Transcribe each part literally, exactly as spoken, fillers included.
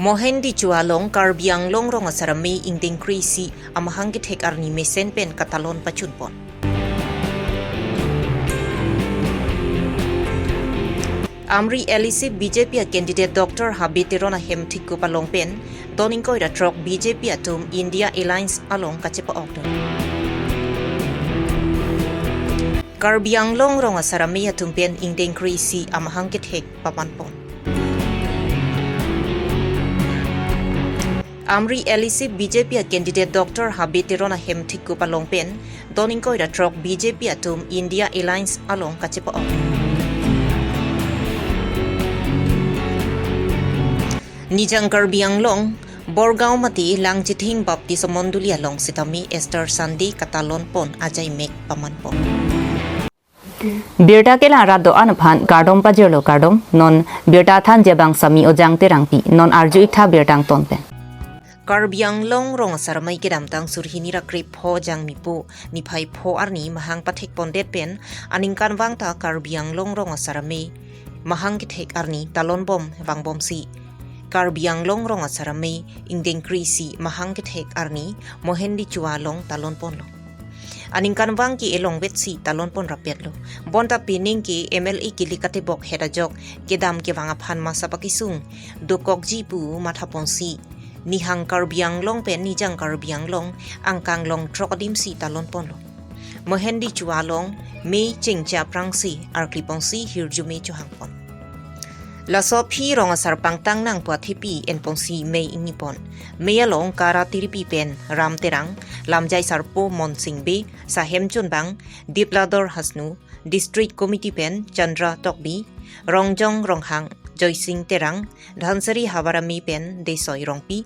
Mohendichua along Karbi Anglong Rong Asar Amei ingdeng kre-isi amahang kethek arni mesen pen katalon pachunpon. Amri L A C B J P a candidate Doctor Habe Teron ahem thikkup along pen don ingkoi ra throk B J P atum India Alliance along kachepa-okdun. Karbi Anglong Rong Asar Amei atum pen ingdeng kre-isi amahang kethek pamanpon. Amri L A C B J P a candidate Doctor Habe Teron ahem thikkup along pen don ingkoi ra throk B J P atum India Alliance along kachepa-ok. Nijang Karbi Anglong, Borgaon mate Langchithing Baptist Mondoli along sitame Easter Sunday katalon pon ajai mek pamanpon. Birta kelang rat do-an aphan kardom pajirlo kardom, non birta thanji abang Sami Ojang Terangpi, non arju-ik tha birta angton pen. Karbi Anglong Rong Asar Amei kedamtang surhini ra krepho Jangmipo niphai pho arni mahang pathek pondet pen aningkanvang ta Karbi Anglong Rong Asar Amei mahang kethek arni talon bom vangbomsi Karbi Anglong Rong Asar Amei ingdeng kre-isi mahang kethek arni Mohendichua along talon ponlo. Aningkanvang ke elongvetsi talon pon rapetlo. Bonta pining ke M L A Kili Katebok het ajok kedam kevang aphan masa pakisung dokokji pu mathaponsi Nihang Karbi Anglong pen Nijang Karbi Anglong angkang long throk adimsi talon ponlo. Mohendichua along mei chengcha aphrangsi arkli ponsi hirjume chohang pon. Laso aphi rong asar pangtang nang pu athepi enponsi mei ingni pon. Mei along Kara Tiripi pen Ram Terang, Lamjai Sarpo Monsing Bey, Sahem Chunbang, Diplador Hasnu, District Committee pen Chandra Tokbi, Rongjong Ronghang, Joysing Terang, Dhansiri Havar Amei pen Desoi Rongpi,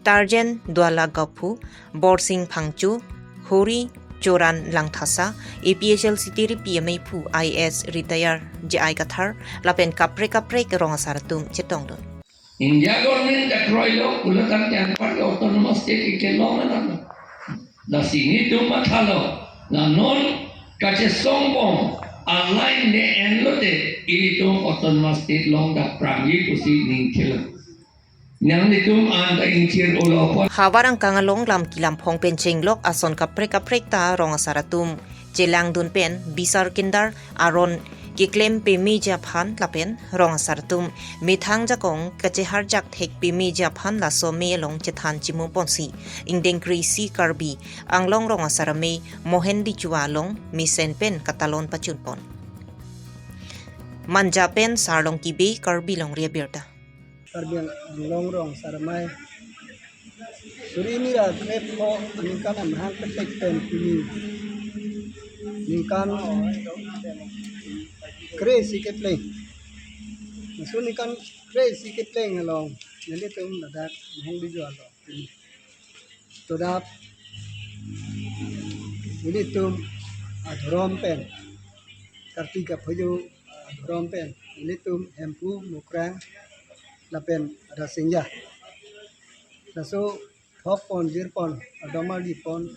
Tarjen Duala Gophu, Borsing Phangcho, Hori Choran Langthasa, A P H L C Tiripi Amei phu I A S retire J I Kathar, lapen kaprek kaprek rong asar atum chetongdun. India government katroilo, pulo tangte anparke autonomous state ikelong alam. Lasi nelitum mathalo, la non kachesong bom, aline ne enlote, ilitum autonomous state long daprangji pusi ningthelo. Nanglitum anta ingthir ulo pon. Havar angkang along lam kilam phong pen chenglok ason kaprek kaprek ta rong asar atum chelangdun pen bisar kindar aron keklem pemeji aphan lapen rong asar atum methang jakong kacheharjak thek pemeji aphan laso mei along chethan chimum ponsi ingdeng kre-isi Karbi Anglong Rong Asar Amei Mohendichua along mesen pen katalon pachun pon. Manja pen Sarlongki Bey, Karbi Longri Abirta. Karbi Anglong Rong Asar Amei suri mira krepho aningkan amahang kethek pen pini ningkan kre-isi kepleng. Laso ningkan kre-isi kepleng along nelitum ladak Mohendichua along pini todap nelitum adhorom pen, Kartik aphujo adhorom pen nelitum Hemphu, Mukrang lapen Rasinja, laso thok pon, jir pon, adom ardi pon.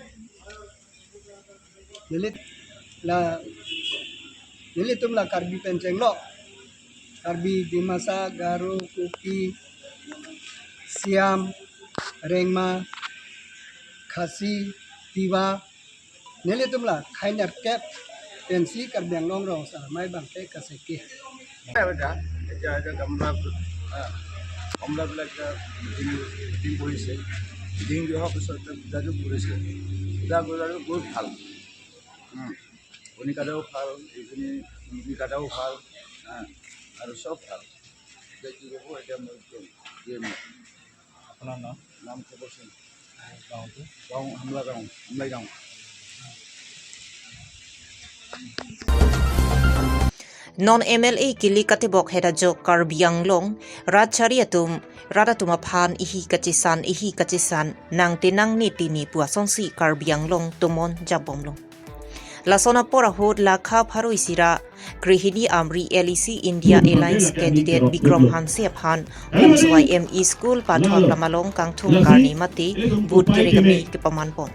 Nelit la, nelitum la Karbi pen chenglok. Karbi, Dimasa, Garo, Kuki, Siam, Rengma, Khasi, Tiwa, nelitum la khai nerkep pensi Karbi Anglong Rong Asar Amei abangke kaseke. এতিয়া, এতিয়া, এতিয়া গামলা, আহ, গামলাবিলাক এতিয়া meeting, meeting কৰিছে। মিটিং অহাৰ পিছত এতিয়া পূজাটো কৰিছে। পূজা কৰিলে বহুত ভাল। উম। কণী কটাও ভাল, এইখিনি মুৰ্গী কটাও ভাল, হা, আৰু চব ভাল। এতিয়া কি ক'ব, এতিয়া মই একদম দিয়ে মই। আপোনাৰ নাম? নাম খবৰ সিং। গাঁওটো? গাঁও হামলা গাঁও, হামলাই গাঁও। Non M L A Kili Katebok het ajok Karbi Anglong rat chari atum rat atum aphan ihi kachesan ihi kachesan nangte nangne tini pu asonsi Karbi Anglong tomon jabomlo. Lason apor ahut lakha pharo isi ra Krehini Amri L A C India Alliance candidate Bikram Hanse aphan Umswai M E School pathak lamalong kangthum karni mate vote kerek ame kepamanpon.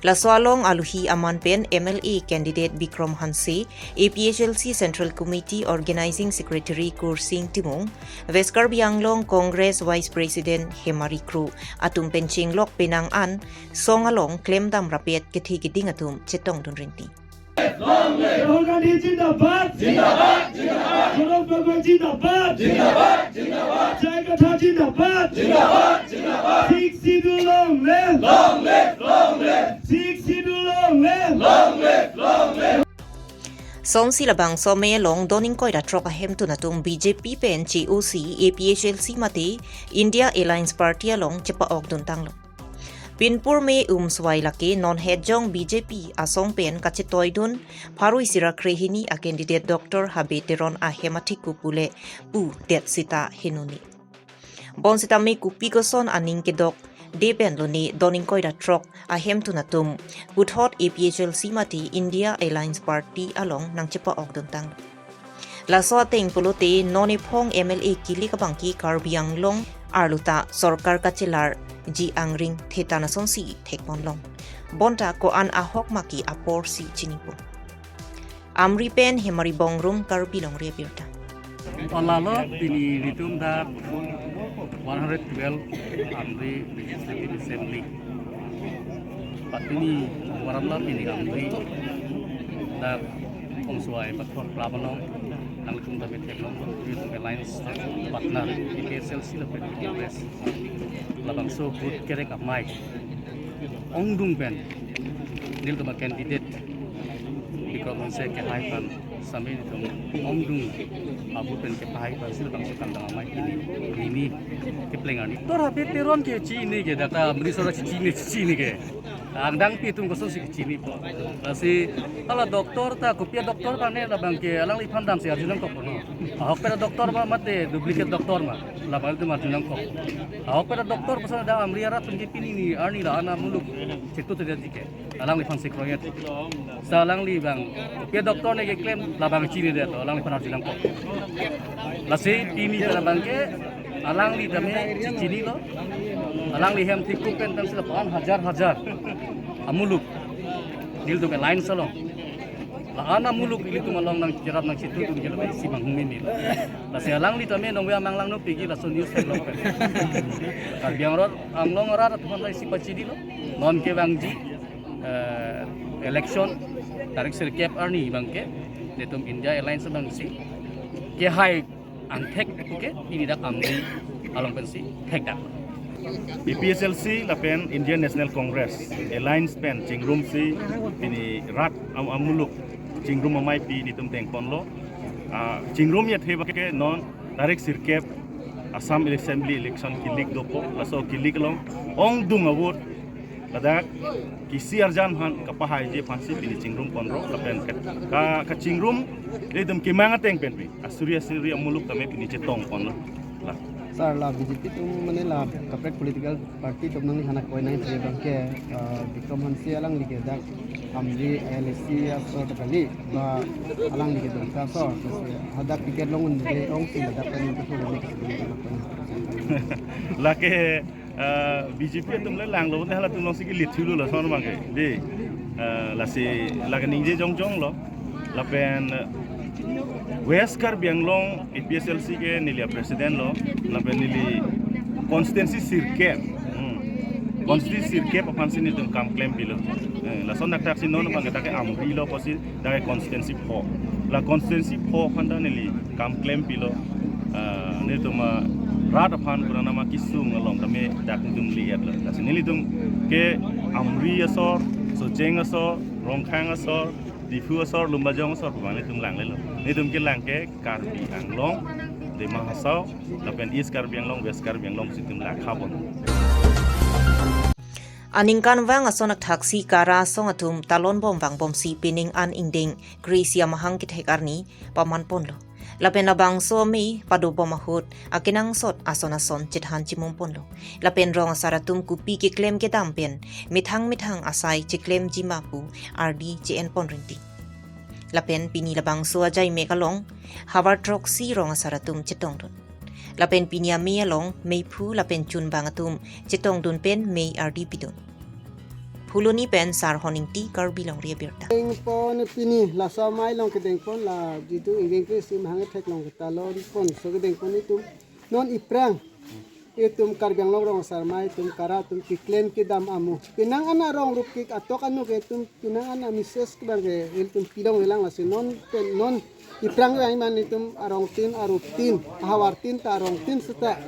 Laso along aluhi aman pen M L A candidate Bikram Hanse, A P H L C Central Committee Organizing Secretary Kursing Timung, West Karbi Anglong Congress Vice President Hemari Kro atum pen chenglok penang an song along klemdam rapet kethe keding atum chetongdun rinti. Rahul Gandhi zindabad. Zindabad, zindabad. Saurabh Gogoi zindabad. Zindabad, zindabad. Jai Gathar zindabad. Zindabad, zindabad. Sixth Schedule long live. Long live, long live. Sixth Schedule long live. Long live, long live. Songsi labangso amei along don ingkoi ra throk ahemtun atum B J P pen che-osi A P H L C mate India Alliance Party along chepa-okdun tanglo. Pinpur me Umswai lake non hetjong B J P asong pen kachetoidun pharo isi ra krehini a candidate Doctor Habe Teron ahem athik pu pule pu det sita henoni. Bonsitame kopi koson aning kedok de pen lone don ingkoi ra throk ahemtun atum puthot A P H L C mate India Alliance Party along nangchepa-okdun tang. Laso ateng pulote non ephong M L A kilik abangke Karbi Anglong arlo ta sorkar kachelar ji angring thetan asonsi thekponlong. Bonta ko-an ahok maki aporsi chinipo. Amri pen Hemari Bongrung, Karbi Longri Abirta. Olalo pini nelitum dak one hundred twelve Amri Legislative Assembly patini waramla pini Amri dak Umswai Pathor Club along nangtum ta betheklong, nelitum alliance partner A P H L C lapen Congress labangso vote kerek amei ongdung pen nelitum a candidate Bikram Hanse kehai aphan sami nelitum ongdung a vote pen kepahai aphansi labangso kangdang amei pini neli kepleng arni. Doctor Habe Teron ke chini ke, dak ta Amri sora chini, chini ke. Angdangpi atum kosonsi chinipo. Lasi hala doctor ta kopi a-doctor abang ne, labangke alangliphan damsi arjunangkokpo no. Ahokpet a-doctor ma mate duplicate doctor ma, labang itum arjunangkok. Ahokpet a-doctor koson dak Amri arat atum ke pini ni arni la-an amuluk chetut te dike. Alangliphan si kroyet. Sa alangli abang kopi a-doctor ne keklem labang chinidet, alangliphan arjunangkok. Lasi pini labangke alangli tame chinilo. Alangli hem thik kupen tangsi la-an hajar hajar amuluk nelitum alliance along, la-an amuluk ilitum along nangcherap nangchetut atum ke labang isi manghumini. Lasi alangli tame nongve amanglang no pegi laso news theklong pen. Karbi Anglong arat atum aphan isi pachinilo. Non kevangji eh, election tarik sirkep arni abangke nelitum India Alliance abangsi kehai angthek ke pini dak Amri along pensi thekdak. A P H L C lapen Indian National Congress alliance pen chingrumsi pini rat am-, amuluk chingrum ameipi nelitum thengponlo. Ah, chingrum yathe abangke non tarik sirkep Assam Assembly election kilik dopo, laso kilik along ongdung a-vote ladak kisi arjan aphan kapahaiji aphansi pini chingrumponlo, lapen ka, ka, kachingrum nelitum kemang ateng penpi asuri asuri amuluk tame pini chetongponlo. La. Sir, la B J P atum mane la kaprek political party atum nangliphan akoi nangji abangke, ah, Bikram Hanse alangli ke dak Amri A L A C asor ta kali, ba alangli ke Duar asor, hadak ticket long-un-e ongsi ladak pen ketu le. Lake, eh, B J P atum le langlo, ne halatum alongsi ke lithilu lason abangke. Dei, eh, lasi lake ningje jongjonglo. Lapen, eh, West Karbi Anglong A P H L C ke neli a-president lo, lapen neli constituency sirkep. Hmm. Constituency sirkep aphansi nelitum kam klempilo. Eh, lason dak taksi non abangke dak ke Amri lo pusi dak ke constituency pho. La constituency pho aphan ta neli kam klempilo. Ah, nelitum, ah, rat aphan kurang nama kesung along tame dak nelitum lietlo. Lasi nelitum ke Amri asor, Socheng asor, Rongkhang asor, Diphu asor, Lumbajong asor pu abang nelitum langlelo. Nelitum kelang ke Karbi Anglong, Dima Hasao, lapen East Karbi Anglong, West Karbi Anglong si nelitum langkhabon. Aningkanvang ason akthaksi KARA asong atum talonbom vangbomsi pining an ingdeng kre-isi amahang kethek arni pamanponlo. Lapen labangso amei padobom ahut akenangsot ason ason chethan chimumponlo. Lapen rong asar atum kopi keklem kedam pen methang methang asai cheklemji ma pu ardi che-enpon rinti. Lapen pini labangso ajaimek along havar throksi rong asar atum chetongdun. Lapen pini amei along meiphu lapen chunbang atum chetongdun pen mei ardi pidun. Phuloni pen Sarhon Ingti, Karbi Longri Abirta. Kedengpon pini, laso amei along kedengpon, la jitu ingveng kre sim hang thek along ketalon pon, so kedengpon itum non iphrang, itum Karbi Anglong rong asar amei atum kara atum keklem kedam amo. Penang an arong rup kik atok anu ke itum penang an a-message ke abang ke ilitum pilong ilang, lasi non pen non iphrang vang man itum arongtin, aruptin, ahavartin ta arongtin seta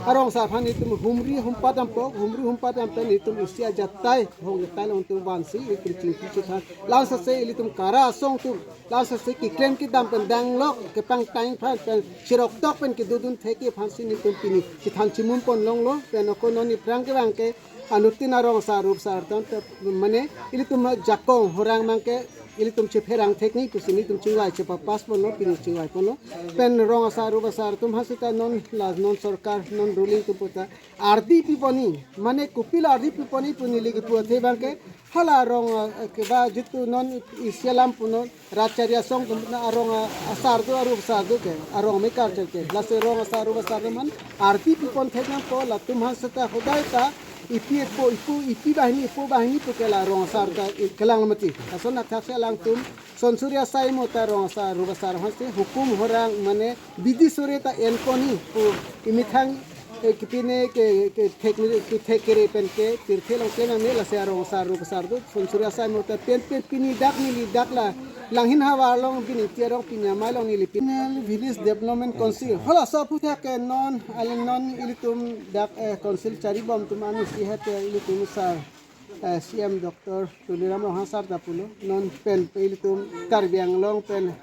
arong asar aphan itum humri humpat dampo, humri humpat dam pen itum isi ajatai, hong ajatai along itum vansi itum chingki chethan. Lason si ilitum kara asong atum, lason si keklem kedam pen danglok, kepangtang aphan pen chiroktok pen kedodun thek aphan si nelitum pini chethan chimun pon longlo. Pen ako non iphrang kevang ke anuttin arong asar rup asar atum ta, mane ilitum ajakong horang abang ke ilitum chepherang thek nangji pusi nelitum chingvai chepapas ponlo, pini chingvai ponlo. Pen rong asar rup asar atum aphan seta non la non sorkar, non ruling atum puta ardi pipon nangji, mane kopilo ardi pipon nangji pu neli kepu athe abang ke hala rong, eh, keba jitu non isi alam punon rat chari asong atum na arong, eh, asar do, arup asar do ke, arong amei karchar ke. Lasi rong asar rup asar atum aphan ardi pipon thek nangpo, latum aphan seta hodai ta ipi epo, ipu, ipi banghini, ipo banghini pu ke la rong asar ta i-, kelang mati. Lason athak si alangtum son suri asai mo ta rong asar rup asar aphan si hukum horang mane bidi suri ta enpon nangji pu imethang, eh, kepine ke, ke thek, ke thek kere pen ke pirthe along ke nang ne, lasi arong asar rup asar do, son suri asai mo ta pen pen pini dak neli dak la Langhin havar along pini tiarong pini amei along neli pini Village Development Council. Halaso aphuthak ke non, ale non ilitum dak, eh, council charibom atum ani si hete ilitum sar, eh, C M Doctor Tuliram Ronghang sar ta pulo. Non pen ilitum Karbi Anglong pen,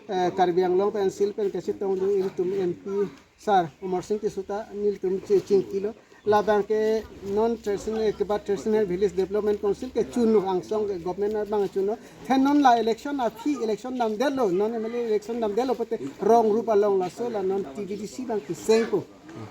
eh, Karbi Anglong pen sil pen kachetongdun ilitum M P sar Amarsing Tisso ta nelitum che-, chingkilo. Labang ke non traditional, keba Traditional Village Development Council ke chunlo, angsong ke government abang chunlo. Then non la election aphi election damdetlo, non M L A election damdetlo pute rong rup along laso la non T V D C abang kesengpo.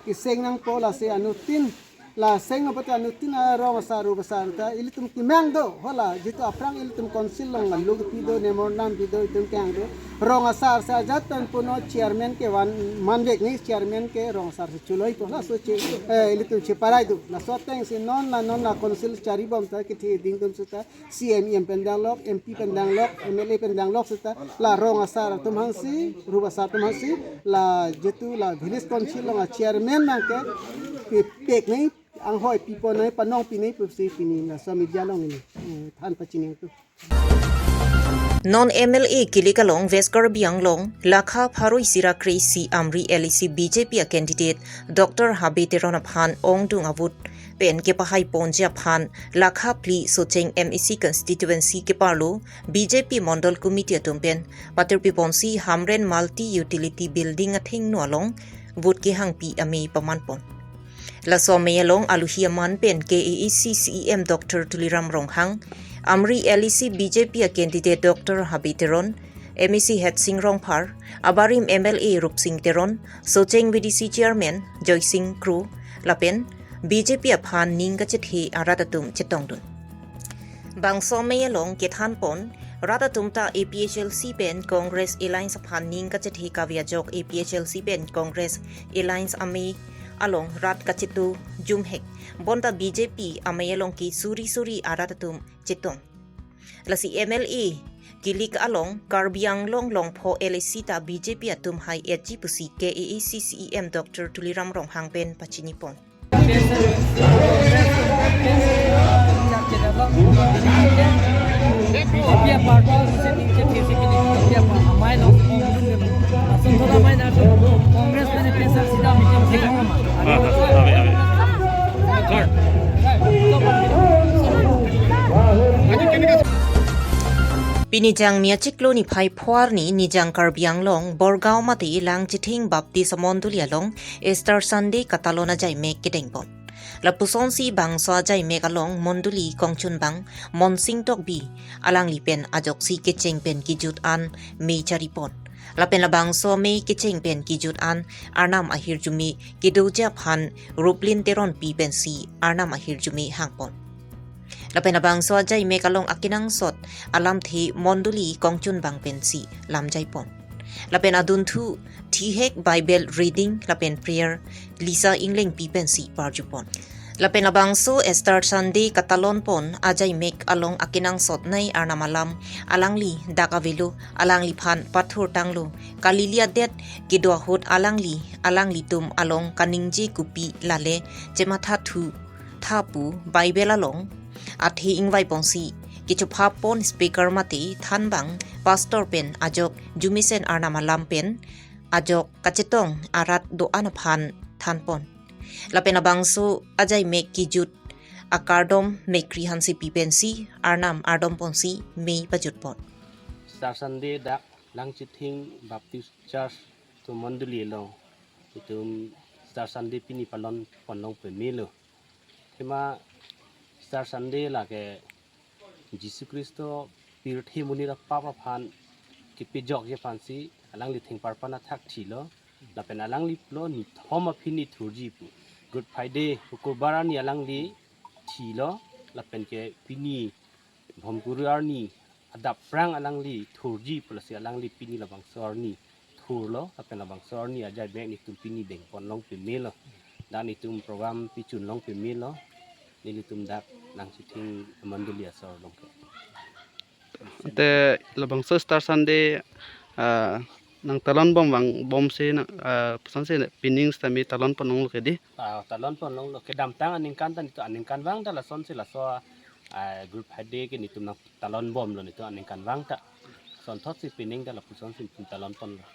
Keseng nangpo, lasi anuttin la seng pute anuttin arong asar rup asar ta ilitum kemang do, hala jitu aphrang ilitum council along la luk pido, memorandum pido, itum kehang do. Rong asar si ajat pen puno chairman ke van manvek nangji, chairman ke rong asar si choloipo, laso che, eh, ilitum cheparai do. Laso ateng si non la non la council charibom ta kethe ding atum seta C M, E M pen danglok, M P pen danglok, M L A pen danglok seta la rong asar atum aphan si, rup asar atum aphan si, la jitu la village council along a chairman abang ke, kepek nangji, anghoi pipon nangji, panong pi nangji pusi pini laso media along neli, eh, than pachini tu. Non M L A kilik along West Karbi Anglong lakha pharo isi ra kre-isi Amri L A C B J P a candidate Doctor Habe Teron aphan ongdung a-vote pen kepahai ponji aphan lakha phli Socheng M A C constituency keparlo B J P Mondol Committee atum pen patirpi ponsi Hamren Multi Utility Building athengno along vote kehangpi amei paman pon. Laso amei along aluhi aman pen K A A C C E M Doctor Tuliram Ronghang, Amri L A C B J P a candidate Doctor Habe Teron, M A C Headsing Rongphar, abarim M L A Rupsing Teron, Socheng V D C Chairman Joysing Kro, lapen B J P aphan ning kachethe arat atum chetongdun. Bangso amei along kethan pon, rat atum ta A P H L C pen Congress Alliance aphan ning kachethe kave ajok A P H L C pen Congress Alliance amei along rat kachetu jumhek. Bonta B J P amei along ke suri suri arat atum chetong. Lasi M L A kilik along Karbi Anglong longpho L A C ta B J P atum hai etji pusi K A A C C E M Doctor Tuliram Ronghang pen pachini pon. Pini Jangmi achiklo niphai pho arni Nijang Karbi Anglong Borgaon mate Langchithing Baptist Mondoli along Easter Sunday katalon ajaimek kedeng pon. Lapusonsi bangso ajaimek along mondoli kongchunbang Monsing Tokbi alangli pen ajoksi kecheng pen kejut an mei chari pon. Lapen labangso amei kecheng pen kejut an arnam ahirjume kedoji aphan Ruplin Teronpi pensi arnam ahirjume hang pon. Lapen labangso ajaimek along akenangsot alamthe mondoli kongchunbang pensi lamjaipon. Lapen adunthu thihek Bible reading lapen prayer Lisa Englengpi pensi parjupon. Lapen labangso Easter Sunday katalonpon ajaimek along akenangsot nei Arnam alam alangli dak avelo, alangliphan pathurtanglo, kalili adet kedo ahut alangli, alanglitum along kaningje kopi lale chemathathu tha pu Bible along athe ingvaiponsi kechophapon speaker mate thanbang pastor pen ajok jumesen Arnam alam pen ajok kachetong arat do-an aphan thanpon. Lapen labangso ajaimek kejut akardom Mekri Hansepi pensi Arnam ardomponsi mei pajutpon. Easter Sunday dak Langchithing Baptist Church atum mondoli along itum Easter Sunday pini palonponlong pemelo. Thema Easter Sunday lake Jisu Khristo pirthe monit apap aphan kepejokji aphansi alangli thengparpan athak thilo. Lapen alangli pulo nithom aphi ni thurji pu. Good Friday, Hukurbar arni alangli thilo. Lapen ke pini Bhomkuru arni adap prang alangli thurji pu, lasi alangli pini labangso arni thurlo, lapen labangso arni ajaimek netum pini dengponlong pemelo. Dak netum program pichunlong pemelo. Nelitum dak Langchithing mondoli asor along ke. Ante labangso Easter Sunday, ah, nangtalonbom vangbomsi nang, ah, kosonsi pining sitame talonponlonglo ke dei? Ah, talonponlonglo, kedamtang aningkan ta netum aningkanvang ta lasonsi laso, ah, Good Friday ke netum nangtalonbomlo netum aningkanvang ta. Sonthotsi pining ta lapusonsi netum talonponlo.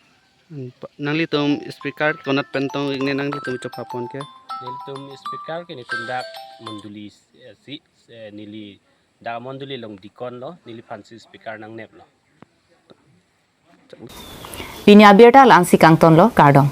Hmm, pa-, nanglitum speaker konat pen tong ingne nanglitum chophapon ke? Nelitum speaker ke netum dak mondoli, eh, si, eh, neli dak mondoli along deacon lo, neliphansi speaker nangneplo. Pini abirta la-ansi kangtonlo, kardom.